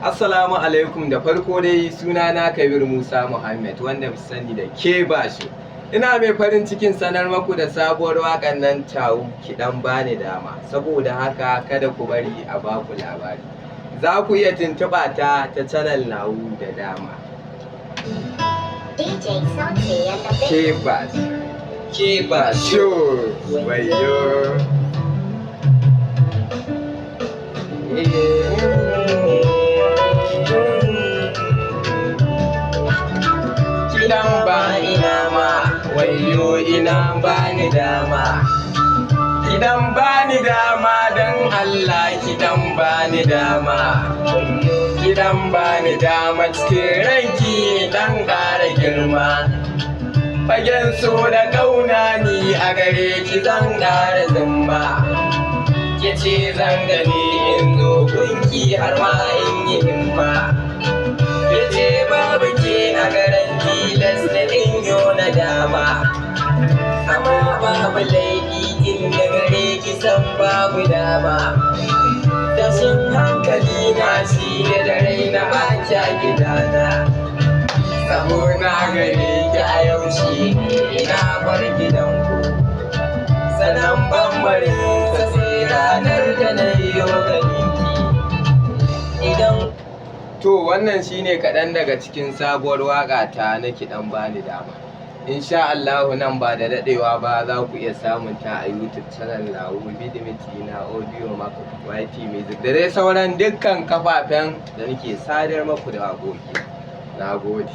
Assalamu alaikum. Da farko dai, suna na Kabir Musa Muhammad, wanda fi sani da Ke Basho. Ina mai farin cikin sanar maku da sabuwar waƙar nan tawu, Kiɗan Bani Dama. Saboda haka kada ku bari a baku labari. Za ku iya tuntuɓa ta ta channel nawu da dama. DJ Sauti and the Ke Big Basho. Ke Basho. Wayo. Kiɗan ba ina ma, wayo ina bani dama. Kiɗan bani dama, don Allah kiɗan bani dama. Kiɗan bani dama cikin ranki dan ƙara girma. Fagen so da ƙauna ni a gare ki zan ƙara zimma. Ki ce zan gani in zo gunki har ma in yi himma. Ki ce babu ke a garin tilas na in yo na dama. Amma babu laifi in da gare ki san babu dama. Tashin hankali na shi ne da raina ba kya gidana. Saboda gare ki a yau shi ne ina bar gidanku. Sanan bambarin sa sai ranar da na yi ganinki. Idan To, wannan shine kaɗan daga cikin sabuwar waƙa ta na Kiɗan Bani Dama. Insha Allahu nan ba da daɗewa ba za ku iya samun ta a YouTube channel nawu, Vidmate na, Audiomack, YT Music da dai sauran dukkan kafafen da nake sadar maku da waƙoƙi. Na gode.